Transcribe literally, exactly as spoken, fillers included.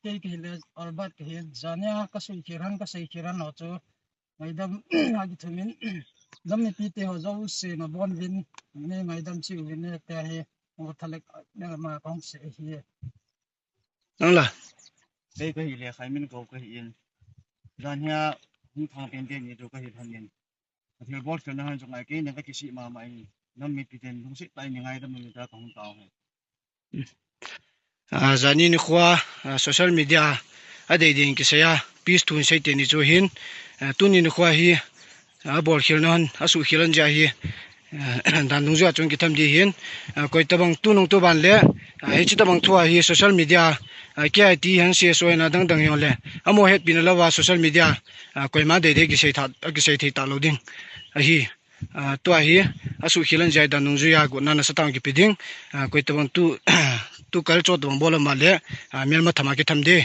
Kei kahile Albert kahin, jania kasei kiran, kasei kiran ho chu ngaidam akithumin, nam mipite ho jouse nabonuvin, nei ngaidam cheh uvin, tia hi, o thalek, nama kong sei hi. Nang la. Kei kahile Khaiminkou kahin. Jania hung thang tenten ni chu kahi thanin. Athilbol khelna hon chu ngai kei nen kakisih mama in. Nam mipiten lungset tah in nei ngaidam uvin tia kahung tao hi. Ah, jani nikho a, ah, social media a dei ding kisei a, peace thu sei teni chu hin, ah, tuni nikho hi, ah, abolkhelna hon, asuhkhel hon jeh hi, ah, dan dungjuia chun kitham ding hin, ah, koitabang tunung tuban le, ah, hiche tabang thu a hi social media, ah, K I T hin C S O in adang dang hijongle, amaho hetpina louva social media, ah, koima deidei kisei tha, akisei thei talou ding ahi. Ah, tua hi, asuhkhel hon jeh dan dungjuia gotna nasatah in kipe ding, ah, koitabang tu, tukal cho tabang bol a um le, ah, melma thama kitham ding.